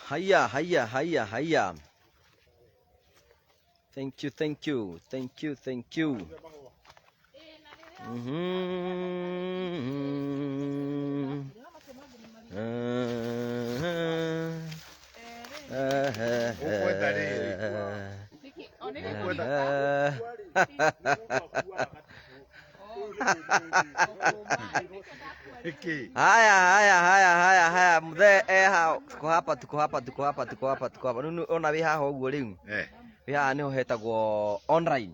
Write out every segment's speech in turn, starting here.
Haya, haya, haya, haya. Thank you, thank you, thank you, thank you. Ũkwenda rĩrĩ. Ũkwenda Hiki. Haya, haya, haya, haya, haya, mzee eha, tuko hapa, tuko hapa, tuko hapa, tuko hapa, tuko hapa. Rĩu ona wĩ haha ũguo rĩu. Wĩ haha nĩho hetagwo online.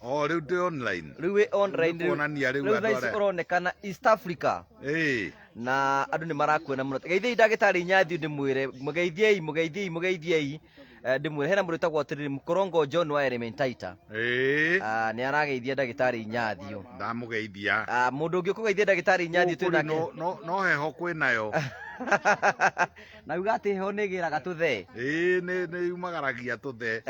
O rĩu ndĩ online. Rĩu wĩ online rĩu. Kuonania rĩu Rĩu andũ thaa ici arĩa. ũronekana East Africa. Na andũ nĩ marakuona mũno. Geithiai ndagĩtarĩ Nyathi ndĩmwĩre, mũgeithiei, mũgeithiei, mũgeithiei. Ndĩmwĩre hena mũndũ wĩtagwo atĩrĩrĩ Mũkorongo John wa Elementaita. Ah, nĩ arageithia ndagĩtarĩ Inyathio. Ndamũgeithia. Ah, mũndũ ũngĩ ũkũgeithia ndagĩtarĩ Inyathio Gũkũ twĩ rĩ, nake. no heho kwĩnayo. Na uga atĩ heho nĩ ĩgĩraga tũthee. Ĩĩ, nĩ yumagaragia tũthee.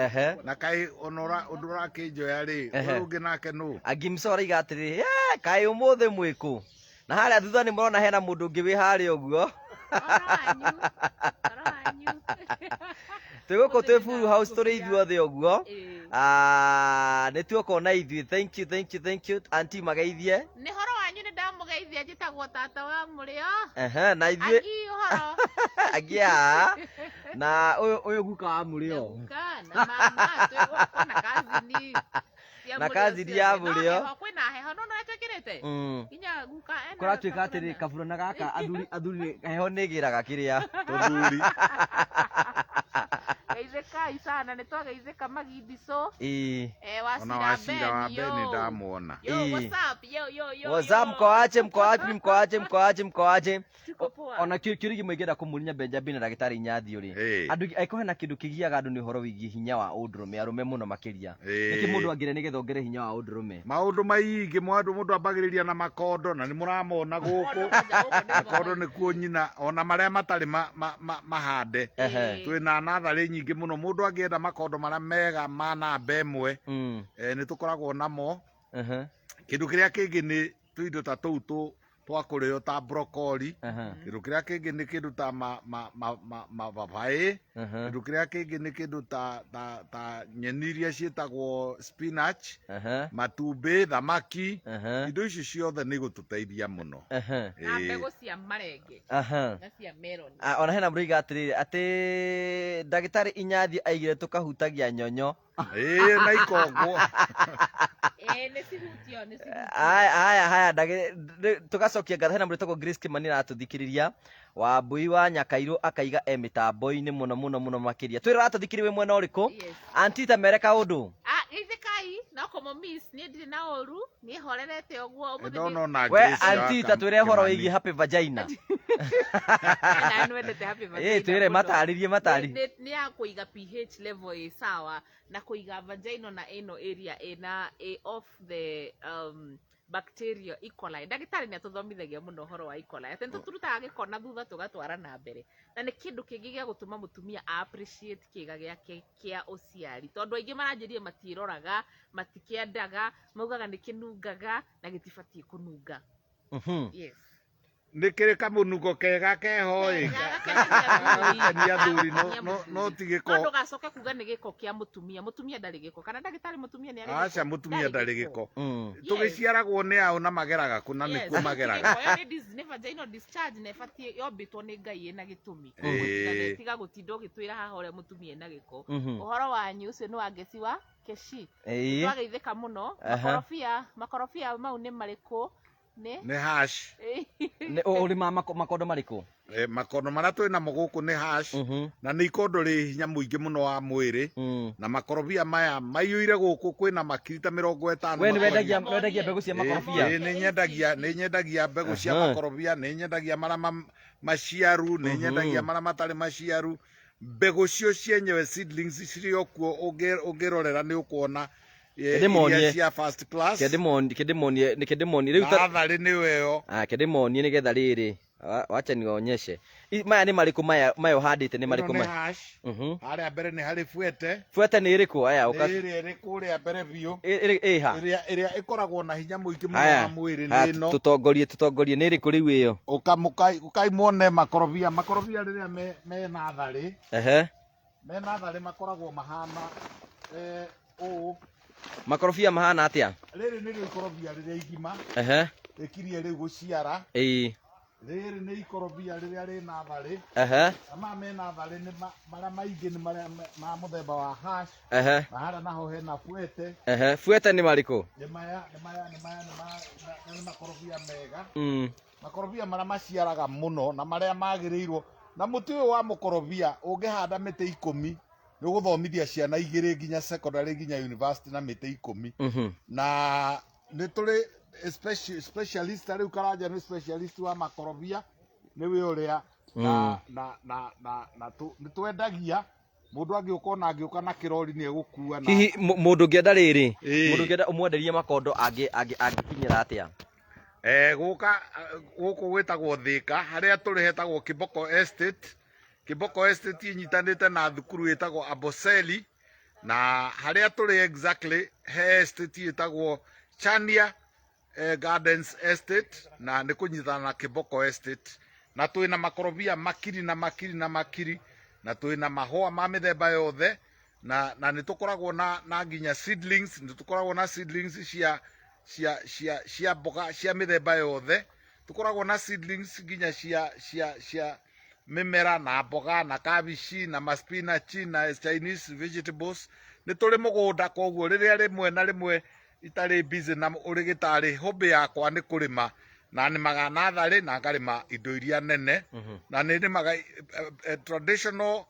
Na kaĩ ona ũndũ ũrakĩnjoya rĩ, ũyũ ũngĩ nake nũ? Angimso araiga atĩrĩrĩ, "Eh, kaĩ ũmũthĩ mwĩkũ?" Na harĩa thutha nĩ mũrona hena mũndũ ũngĩ wĩ harĩa ũguo. Twĩ gũkũ twĩ Full House tũrĩ ithuothe ũguo. Ah, nĩ tuoka na ithuĩ. Thank you, thank you, thank you. Auntie mageithie. Nĩ horo wanyu nĩ ndamũgeithia njĩtagwo tata wa mũrĩo. Ehe, na ithuĩ Angi ũhoro. Angi aa. Na ũyũ guka wa mũrĩo. Guka na mama twĩ gwakwa na kazini. Cia Na mũrĩo kazini ya ciothe. No mũrĩo. heho, kwĩna heho no nĩ twĩkĩrĩte. Nginya guka ena Kũratuĩka kabura atĩrĩ na- kaburana gaka athuri heho nĩ ĩgĩraga kĩrĩa. Tũthuri. Geithĩkai sana nĩ twageithĩka magindicũ. Ona Wacira wacira wa Ben, Ben yo. ndamuona. Yo, what's up? Yo, yo, yo, What's up, yo. mko aje, mko wapi, mko aje, mko aje, mko aje? Tuko poa. Ona kĩũria kĩmwe ingĩenda kũmũria Benjamin na ndagĩtarĩ Inyathio rĩ. Andũ angĩkorwo hena kĩndũ kĩgiaga andũ nĩ ũhoro wĩgiĩ hinya wa ũndũrũme, arũme mũno makĩria. Nĩkĩ mũndũ angĩrĩa nĩgetha ongere hinya wa ũndũrũme? Maũndũ maingĩ mũndũ ambagĩrĩria na makondo na nĩ mũramona gũkũ. Makondo nĩkuo nyina ona marĩa matarĩ mahande. Twĩna natharĩ nyingĩ mũno. Mũndũ angĩenda makondo marĩa mega ma namba ĩmwe, nĩ tũkoragwo namo. Kĩndũ kĩrĩa kĩngĩ nĩ tũindo ta tũu twa kũrĩo ta broccoli. Kĩndũ kĩrĩa kĩngĩ nĩ kĩndũ ta mababaĩ. Kĩndũ kĩrĩa kĩngĩ nĩ kĩndũ ta nyeni iria ciĩtagwo spinach, matumbĩ, thamaki. Indo icio ciothe nĩ igũtũteithia mũno. Na mbegũ cia marenge. Na cia melon. Ona hena mũrũiga atĩrĩrĩ, atĩ ndagĩtarĩ Inyathi aigire tũkahutagia nyonyo. Na ikongwo. Nĩ cihutio, nĩ cihutio. Haya, haya, haya, tũgacokia ngatho. Hena mũndũ wĩtagwo Grace Kimani aratũthikĩrĩria. Wambui wa Nyakairũ akaiga e mĩtambo-inĩ mũno, mũno, mũno makĩria. Twĩre ũratũthikĩrĩria wĩ mwena ũrĩkũ? Yes. Auntie ta mere kaũndũ. Geithĩkai, no kũmũ miss, niĩ ndirĩ na ũru, niĩ horerete ũguo, ũmũthĩ Ndona nĩ- ona We, Grace wa auntie, ta twĩre ũhoro Kimani. wĩgiĩ happy vagina. Na nĩ wendete happy vagina Twĩre, mũno. matarĩrie, matarĩrie. Nĩ ya kũiga pH level ĩ sawa na kũiga vagina na ĩno area ĩna ĩ off the bacteria E. coli. Ndagĩtarĩ nĩ atũthomithagia mũno ũhoro wa E. coli. Atĩ nĩ tũtũrutaga gĩko na thutha tũgatwara na mbere. Na nĩ kĩndũ kĩngĩ gĩa gũtũma mũtumia a appreciate kĩga gĩake kĩa ũciari. Tondũ aingĩ maranjĩrire matiĩroraga, matikĩendaga, maugaga nĩ kĩnungaga na gĩtibatiĩ kũnunga. Yes. Nĩ kĩrĩ kamũnungo kega keho ĩ. Kega, gakenagia athuri. Gakenia athuri, Gakenia no mũthuri. ti gĩko. No ndũgacoke kuga nĩ gĩko kĩa mũtumia. Mũtumia ndarĩ gĩko. Kana ndagĩtarĩ mũtumia nĩ arĩ gĩko? Aca, mũtumia ndarĩ gĩko. Yes. Tũgĩciaragwo nĩ ao na mageraga kũ na Yes, nĩkuo no ti mageraga. gĩko. Ĩyo nĩ vaginal discharge na ĩbatiĩ yombĩtwo nĩ Ngai ĩna gĩtũmi. Koguo tiga gũtinda ũgĩtwĩra haha ũrĩa mũtumia ena gĩko. Ũhoro wanyu ũcio nĩ wa ngeci wa Keshi. Twageithĩka mũno. Makorobia mau nĩ marĩkũ? Nĩ? Nĩ hash. Nĩ, ũrĩmaga makondo marĩkũ? Makondo marĩa twĩ namo gũkũ nĩ hash. Na nĩ ikondo rĩ hinya mũingĩ mũno wa mwĩrĩ. Na makorobia maya maiyũire gũkũ kwĩna makiri ta mĩrongo ĩtano We nĩ makorobia. wendagia mbegũ cia makorobia? Nĩ nyendagia mbegũ cia makorobia, nĩ nyendagia marĩa maciaru, nĩ nyendagia marĩa matarĩ maciaru. Mbegũ cio cienyewe seedlings cirĩ o kuo, ũngĩrorera nĩ ũkuona Kĩndĩmonie. iria cia first class. Kĩndĩmonie, kĩndĩmonie, nĩ kĩndĩmonie. Rĩu ta Natharĩ nĩyo ĩyo. Ah, kĩndĩmonie nĩgetha rĩrĩ. Wacha niwaonyeshe. Maya nĩ marĩkũ maya maya ũhandĩte nĩ Ĩno marĩkũ nĩ maya? hash. Harĩa mbere nĩ harĩ fuete. Fuete nĩ ĩrĩkũ? Aya Nĩ ũka ĩrĩa ĩrĩ kũrĩa mbere biũ. Ĩha. Ĩrĩa ĩrĩa ĩkoragwo na hinya mũingĩ mũno Haya. wa mwĩrĩ Haya nĩ ĩno. tũtongorie tũtongorie nĩ ĩrĩkũ rĩu ĩyo? Ũka mũkai ũkai muone makorobia. Makorobia rĩrĩa me me natharĩ. Ehe. Me natharĩ makoragwo mahana ũũ. Makorobia mahana atĩa? Rĩrĩ nĩrĩo ikorobia rĩrĩa igima. Ehe. Rĩkirie rĩu gũciara. Ĩĩ. Rĩrĩ nĩ ikorobia rĩrĩa rĩ natharĩ. Ehe. Na maya me natharĩ nĩ marĩa maingĩ nĩ marĩa ma mũthemba wa hash. Ehe. Na harĩa naho hena fuete. Ehe. Fuete nĩ marĩkũ? Nĩ maya, nĩ maya, nĩ maya, nĩ maya, na nĩ makorobia mega. Makorobia marĩa maciaraga mũno na marĩa magĩrĩirwo. Na mũtĩ ũyũ wa mũkorobia ũngĩhanda mĩtĩ 10 nĩ ũgũthomithia ciana 2 nginya secondary nginya university na mĩtĩ 10. Na nĩ tũrĩ specialist rĩu Karanja nĩ specialist wa makorobia nĩwe ũrĩa na na na na na nĩ twendagia mũndũ angĩũka ona angĩũka na kĩrori nĩ egũkua na Hihi mũndũ ũngĩenda rĩrĩ, Ĩĩ. mũndũ ũngĩenda ũmwenderie makondo angĩkinyĩra atĩa? Gũka gũkũ gwĩtagwo Thĩka, harĩa tũrĩ hetagwo Kiboko Estate. Kiboko Estate ĩnyitanĩte na thukuru ĩtagwo Amboseli, na harĩa tũrĩ exactly he estate ĩtagwo Chania Gardens Estate, na nĩ kũnyitana na Kiboko Estate. Na twĩna makorobia makiri na makiri na makiri, na twĩna mahũa ma mĩthemba yothe, na nĩ tũkoragwo na nginya seedlings, nĩ tũkoragwo na seedlings cia mboga cia mĩthemba yothe. Tũkoragwo na seedlings nginya cia mĩmera na mboga na kabici na maspinach na Chinese vegetables. Nĩ tũrĩ mũgũnda, koguo rĩrĩa rĩmwe na rĩmwe itarĩ busy na ũrĩgĩtarĩ, hobby yakwa nĩ kũrĩma, na nĩmaga natharĩ na ngarĩma indo iria nene, na nĩ nĩmaga traditional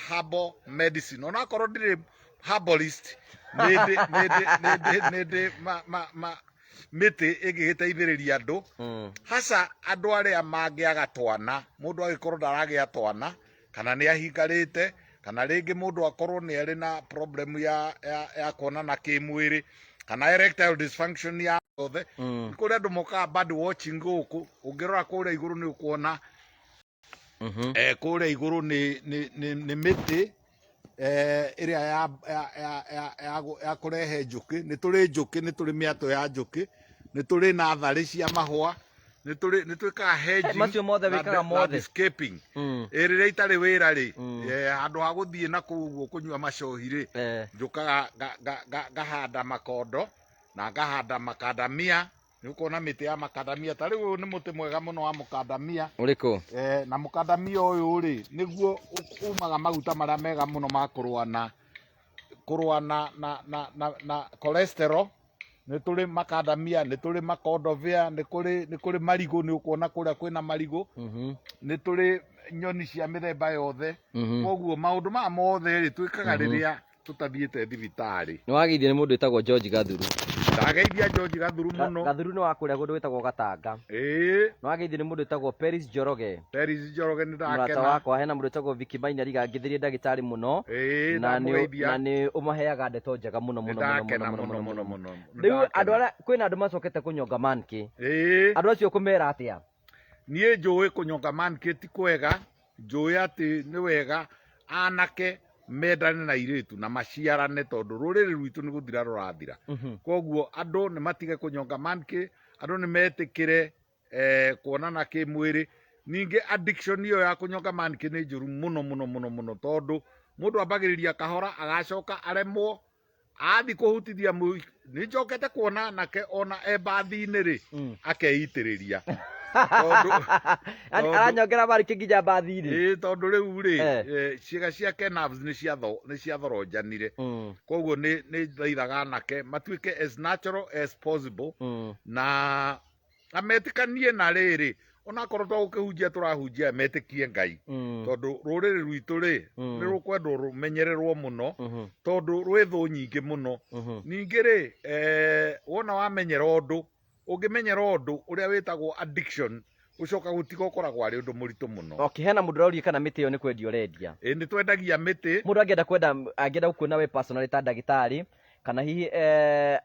herbal medicine. Onakorwo ndirĩ herbalist, nĩ ndĩ mĩtĩ ĩngĩgĩteithĩrĩria andũ, hasa andũ arĩa mangĩaga twana. Mũndũ agĩkorwo ndaragĩa twana, kana nĩ ahingarĩte, kana rĩngĩ mũndũ akorwo nĩ arĩ na problem ya kuonana kĩmwĩrĩ, kana erectile dysfunction ya yothe. Nĩ kũrĩ andũ mokaga bird watching gũkũ, ũngĩrora kũrĩa igũrũ nĩ ũkuona, kũrĩa igũrũ nĩ mĩtĩ ĩrĩa ya kũrehe njũkĩ. Nĩ tũrĩ njũkĩ, nĩ tũrĩ mĩatũ ya njũkĩ, nĩ tũrĩ natharĩ cia mahũa, nĩ twĩkaga hedging Macio mothe na wĩkaga mothe. landscaping. Rĩrĩa itarĩ wĩra rĩ, handũ ha gũthiĩ na kũu ũguo kũnyua macohi rĩ, njũkaga ngahanda makondo na ngahanda makandamia. Nĩ ũkuona mĩtĩ ya makandamia. Ta rĩu ũyũ nĩ mũtĩ mwega mũno wa mũkandamia. Ũrĩkũ? Na mũkandamia ũyũ rĩ, nĩguo umaga maguta marĩa mega mũno ma kũrũa na cholesterol. Nĩ tũrĩ makandamia, nĩ tũrĩ makondobia, nĩ kũrĩ marigũ, nĩ ũkuona kũrĩa kwĩna marigũ. Nĩ tũrĩ nyoni cia mĩthemba yothe. Koguo maũndũ maya mothe rĩ, twĩkaga rĩrĩa tũtathiĩte thibitarĩ. Nĩ wageithio nĩ mũndũ wĩtagwo George Gathuru. Ndageithia George Gathuru mũno. Gathuru nĩ wa kũrĩa kũndũ gwĩtagwo Gatanga. Ĩĩ. Nĩ wageithio nĩ mũndũ wĩtagwo Peris Njoroge. Peris Njoroge nĩ Mũrata ndakena. wakwa, hena mũndũ wĩtagwo Vicky Maina ngĩthĩrie ndagĩtarĩ mũno. Ĩĩ, Na ndamũgeithia. nĩ ũmaheaga ndeto njega mũno, mũno, mũno, Nĩndakena mũno, mũno, mũno, mũno, mũno. mũno. Rĩu Nĩndakena. andũ arĩa kwĩna andũ macokete kũnyonga mankĩ. Ĩĩ. Andũ acio kũmera atĩa? Niĩ njũĩ kũnyonga mankĩ ti kwega, njũĩ atĩ nĩ wega anake mendane na airĩtu na maciarane, tondũ rũrĩrĩ rwitũ nĩ gũthira rũrathira. Koguo andũ nĩ matige kũnyonga mankĩ, andũ nĩ metĩkĩre kuonana kĩmwĩrĩ. Ningĩ addiction ĩyo ya kũnyonga mankĩ nĩ njũru mũno, mũno, mũno, mũno, tondũ mũndũ ambagĩrĩria kahora agacoka aremwo athi kũhutithia nĩ njokete kuona anake ona e mbathi-inĩ rĩ, akeitĩrĩria. Yaani aranyongera marĩkĩ nginya mbathi-inĩ. Ĩĩ, tondũ rĩu rĩ, ciĩga ciake nerves nĩ ciathoronjanire. Koguo nĩ thaithaga anake matuĩke as natural as possible, na ametĩkanie na rĩrĩ, onakorwo to gũkĩhunjia tũrahunjia, metĩkie Ngai. Tondũ rũrĩrĩ rwitũ rĩ, nĩ rũkwendwo rũmenyererwo mũno, tondũ rwĩ thũ nyingĩ mũno. Ningĩ rĩ, wona wamenyera ũndũ, ũngĩmenyera ũndũ ũrĩa wĩtagwo addiction, ũcoka gũtiga ũkoragwo arĩ ũndũ mũritũ mũno. Okay, hena mũndũ ũroria kana mĩtĩ ĩyo nĩ kwendia ũrendia. Ĩĩ, nĩ twendagia mĩtĩ. Mũndũ angĩenda kwenda, angĩenda gũkuona we personally ta ndagĩtarĩ, Kana hihi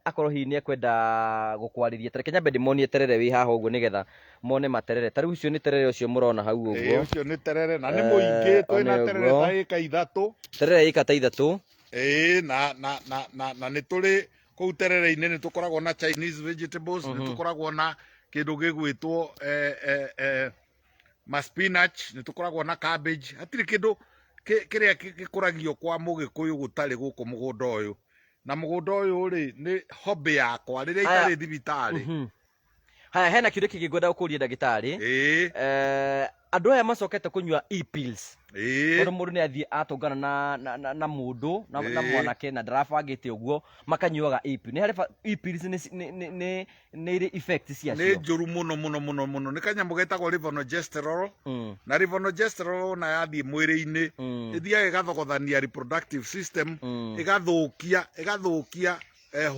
akorwo hihi nĩ ekwenda gũkwarĩria, ta reke nyambe ndĩmonie terere wĩ haha ũguo nĩgetha mone materere. Ta rĩu ũcio nĩ terere ũcio mũrona hau Ĩĩ, ũguo. Ũcio nĩ terere na nĩ mũingĩ, twĩna one terere ũguo. ta ĩka 3. Terere ĩka ta 3. Ĩĩ, na nĩ tũrĩ kũu terere-inĩ nĩ tũkoragwo na Chinese vegetables, nĩ tũkoragwo na kĩndũ gĩgwĩtwo ma spinach, nĩ tũkoragwo na cabbage. Hatirĩ kĩndũ kĩrĩa gĩkũragio kwa mũgĩkũyũ gũtarĩ gũkũ mũgũnda ũyũ. Na mũgũnda ũyũ rĩ nĩ hobby yakwa rĩrĩa Haya. itarĩ thibitarĩ. Haya, hena kĩũria kĩngĩ ngwenda gũkũria ndagĩtarĩ. Ĩĩ. Andũ aya macokete kũnyua e-pills. Ĩĩ. Tondũ mũndũ nĩ athiĩ atũngana na mũndũ na Ĩĩ. mwanake na ndarabangĩte ũguo, makanyuaga e-pill. Nĩ harĩ e-pills nĩ irĩ effect ciacio? Nĩ njũru mũno mũno mũno mũno. Nĩ kanyamũ getagwo levonorgestrel. Na levonorgestrel ona yathiĩ mwĩrĩ-inĩ, ĩthiaga ĩgathogothania reproductive system, ĩgathũkia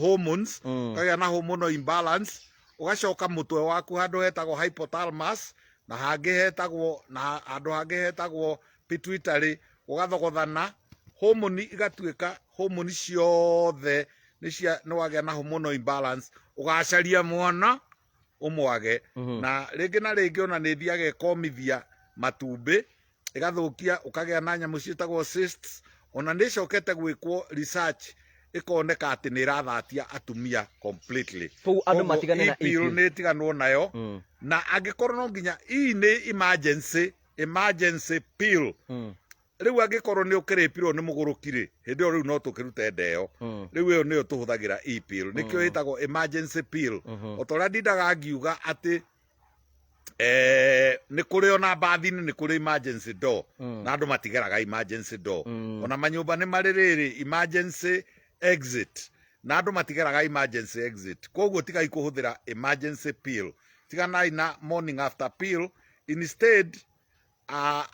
hormones, ũkagĩa na hormonal imbalance, ũgacoka mũtwe waku handũ hetagwo hypothalamus na hangĩ hetagwo, na handũ hangĩ hetagwo pituitary, ũgathogothana hormone igatuĩka hormone ciothe nĩ cia, nĩ wagĩa na hormonal imbalance, ũgacaria mwana ũmwage. Na rĩngĩ na rĩngĩ ona nĩ ĩthiaga ĩkomithia matumbĩ, ĩgathũkia, ũkagĩa na nyamũ ciĩtagwo cysts. Ona nĩ ĩcokete gwĩkwo research ĩkoneka atĩ nĩ ĩrathatia atumia completely. Kũu andũ Koguo matigane na e-pill e-pill. nĩ ĩtiganwo nayo. Na angĩkorwo no nginya, ii nĩ emergency pill. Rĩu angĩkorwo nĩ ũkĩrĩpirwo nĩ mũgũrũki rĩ, hĩndĩ ĩyo rĩu no tũkĩrute ndeo. Rĩu ĩyo nĩyo tũhũthagĩra e-pill. Nĩkĩo ĩtagwo emergency pill. O ta ũrĩa ndindaga ngiuga atĩ, nĩ kũrĩ ona mbathi-inĩ nĩ kũrĩ emergency door. Na andũ matigeraga emergency door. Ona manyũmba nĩ marĩ rĩrĩ emergency exit. Na andũ matigeraga emergency exit. Koguo tigai kũhũthĩra emergency pill. Tiganai na morning after pill. Instead,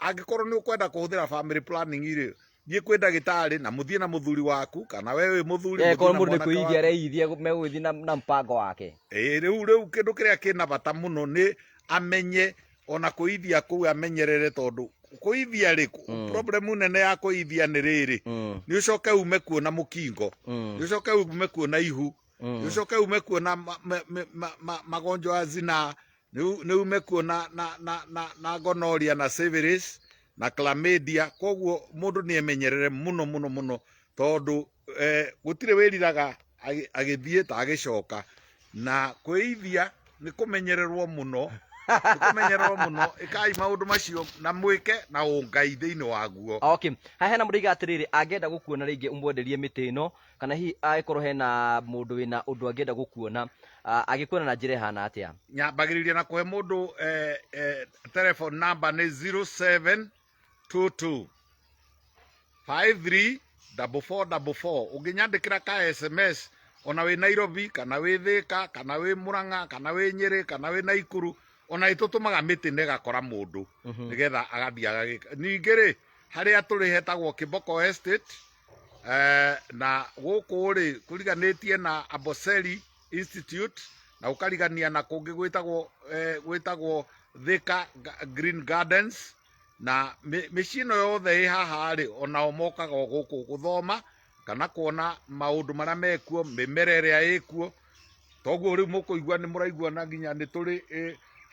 angĩkorwo nĩ ũkwenda kũhũthĩra family planning rĩ, thiĩ kwĩ ndagĩtarĩ na mũthiĩ na mũthuri waku, kana we wĩ mũthuri, mũthiĩ Korwo na mũndũ nĩ mwanake kwĩithia waku. areithia megũgĩthiĩ na mpango wake. Ĩĩ, rĩu kĩndũ kĩrĩa kĩna bata mũno nĩ amenye ona kwĩithia kũu amenyerere, tondũ kwĩithia rĩ, problem nene ya kwĩithia nĩ rĩrĩ, nĩ ũcoke ume kuo na mũkingo, nĩ ũcoke ume kuo na ihu, nĩ ũcoke ume kuo na magonjwa ya zinaa, nĩ ume kuo na gonorrhea na syphilis na chlamydia. Koguo mũndũ nĩ emenyerere mũno mũno mũno, tondũ gũtirĩ wĩriraga agĩthiĩ ta agĩcoka. Na kwĩithia nĩ kũmenyererwo mũno, nĩ kũmenyererwo mũno. Ĩkai maũndũ macio na mwĩke na ũngai thĩinĩ waguo. Okay. Haha hena mũndũ oiga atĩrĩrĩ, angĩenda gũkuona rĩngĩ ũmwenderie mĩtĩ ĩno, kana hihi angĩkorwo hena mũndũ wĩna ũndũ angĩenda gũkuona, angĩkuona na njĩra ĩhana atĩa? Nyambagĩrĩria na kũhe mũndũ telephone number nĩ zero seven two two five three double four double four. Ũngĩnyandĩkĩra ka SMS ona wĩ Nairobi, kana wĩ Thika, kana wĩ Murang'a, kana wĩ Nyeri, kana wĩ Naikuru, ona ĩtũtũmaga mĩtĩ na ĩgakora mũndũ, nĩgetha agathiĩ agagĩka. Ningĩ rĩ, harĩa tũrĩ hetagwo Kiboko Estate, na gũkũ rĩ kũriganĩtie na Amboseli Institute, na ũkarigania na kũngĩ gwĩtagwo Thika Green Gardens. Na mĩciĩ ĩno yothe ĩ haha rĩ, onao mokaga o gũkũ gũthoma kana kuona maũndũ marĩa mekuo, mĩmera ĩrĩa ĩkuo. Toguo rĩu mũkũigua nĩ mũraigua na nginya nĩ tũrĩ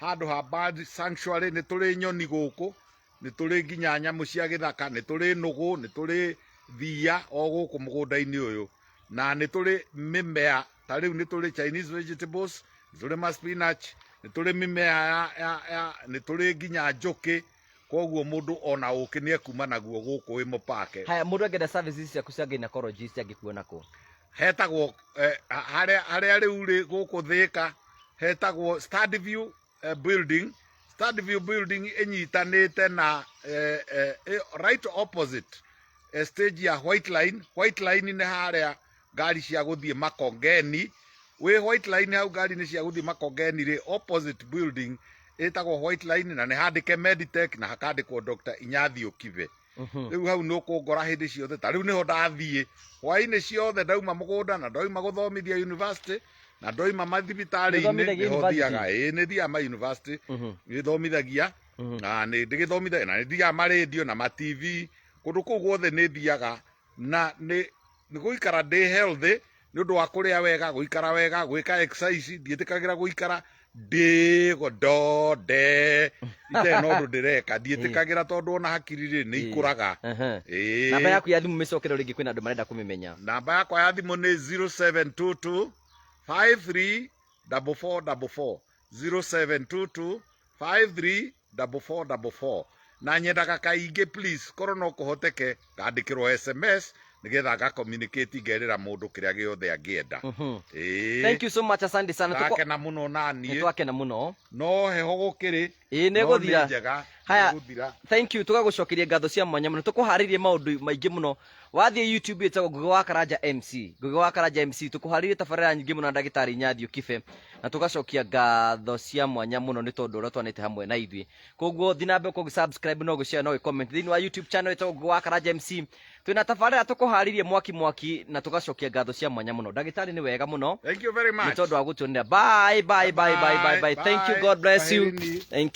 handũ ha bird sanctuary, nĩ tũrĩ nyoni gũkũ, nĩ tũrĩ nginya nyamũ cia gĩthaka, nĩ tũrĩ nũgũ, nĩ tũrĩ thiia o gũkũ mũgũnda-inĩ ũyũ, na nĩ tũrĩ mĩmea ta rĩu nĩ tũrĩ Chinese vegetables, nĩ tũrĩ ma spinach, nĩ tũrĩ mĩmea ya, nĩ tũrĩ nginya njũkĩ. Koguo mũndũ ona ũkĩ nĩ ekuma naguo gũkũ wĩ mũpake. Haya, mũndũ angĩenda services ciaku cia gynecologist angĩkuona kũ? Hetagwo harĩa rĩu rĩ gũkũ Thika, hetagwo Standview building. Standview building ĩnyitanĩte na right opposite stage ya White Line. White Line nĩ harĩa ngari cia gũthiĩ Makongeni. Wĩ White Line hau ngari nĩ cia gũthiĩ Makongeni rĩ, opposite building ĩtagwo White Line, na nĩ handĩke Meditech na hakandĩkwo Dr. Inyathiũ Kibe. Rĩu hau nĩ ũkũngora hĩndĩ ciothe. Ta rĩu nĩho ndathiĩ hwaĩ-inĩ ciothe, ndauma mũgũnda na ndoima gũthomithia university na ndoima mathibitarĩ-inĩ, Nĩũthomithagia nĩho university? thiaga. Ĩĩ, nĩ thiaga ma university. Nĩ thomithagia. Na nĩ ndĩgĩthomithagia, na nĩ thiaga ma radio na ma TV, kũndũ kũu guothe nĩ thiaga, na nĩ gũikara ndĩ healthy. Nĩ ũndũ wa kũrĩa wega, gũikara wega, gwĩka exercise, ndiĩtĩkagĩra gũikara ndĩgo ndonde itarĩ na ũndũ ndĩreka, ndiĩtĩkagĩra tondũ ona hakiri rĩ nĩ ikũraga. Ĩĩ. Namba yaku ya thimũ mĩcokere rĩngĩ, kwĩna andũ marenda kũmĩmenya. Namba yakwa ya thimũ nĩ 0722 53 4444, 0722 53 4444. Na nyendaga kaingĩ, please, korwo no kũhoteke ngandĩkĩrwo SMS nĩgetha nga communicate, ngerĩra mũndũ kĩrĩa gĩothe angĩenda. Ĩĩ. Thank you so much, asante sana. Ndakena mũno na Nĩ niĩ. Twakena mũno. No heho gũkĩrĩ Ĩĩ, nĩ no gũthira. Nĩ njega. Haya. Nĩ gũthira. Thank you, tũgagũcokeria ngatho cia mwanya mũno. Tũkũharĩrie maũndũ maingĩ mũno. Wathiĩ YouTube ĩtagwo Ngugi wa Karanja MC, Ngugi wa Karanja MC. Tũkũharĩrie tabarĩra nyingĩ mũno na ndagĩtarĩ Nyathio Kibe, na tũgacokia ngatho cia mwanya mũno nĩ tondũ ũrĩa twanĩte hamwe na ithuĩ. Koguo thiĩ na mbere kũgĩ subscribe no gũshare no gũcomment thĩinĩ wa YouTube channel ĩtagwo Ngugi wa Karanja MC. Twĩna tabarĩra tũkũharĩrie mwaki mwaki, na tũgacokia ngatho cia mwanya mũno. Ndagĩtarĩ, nĩ wega mũno Thank you very nĩ much. tondũ wa gũtuonera. Bye bye bye bye bye bye. Thank you. Bye. God bless you. Kwaherini. Thank.